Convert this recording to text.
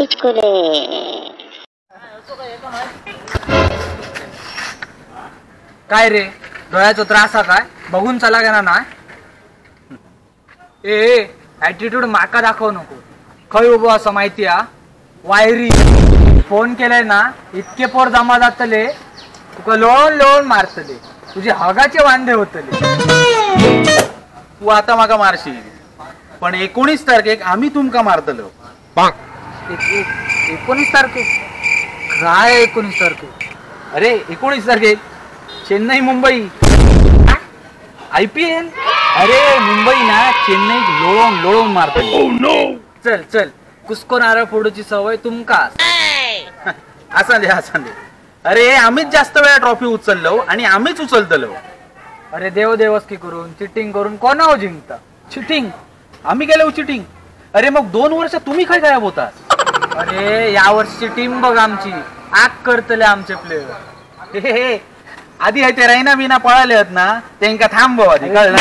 चुटकुले. काय रे डोळ्याचो त्रास हा काय बघून चला गेला ना. ए ॲटिट्यूड माका दाखव नको. खय उभो असं माहिती हा वायरी फोन केलाय ना इतके पोर जमा जातले तुका लोळून लोळून मारतले तुझे हगाचे वांदे होतले. तू आता माका मारशील पण 19 तारखेक आम्ही तुमका मारतलो. 19 तारखेक काय 19 तारखेक? अरे 19 तारखेक चेन्नई मुंबई IPL. अरे मुंबई ना चेन्नई लोळून लोळून मारतली. Oh no. चल चल कुसको नारळ फोडूची सवय तुमका असा दे असा दे. अरे आम्हीच जास्त वेळा ट्रॉफी उचललो आणि आम्हीच उचलतलो. अरे देव देवस्की करून चिटिंग करून कोणाव जिंकता? चिटिंग आम्ही गेलो चिटिंग. अरे मग 2 वर्ष तुम्ही काय गायब होता? अरे या वर्षची टीम बघ आमची आग करतले आमचे प्लेयर. हे आधी ते रैना बिना पळाले आहेत ना त्यांका थांबव आधी कळलं.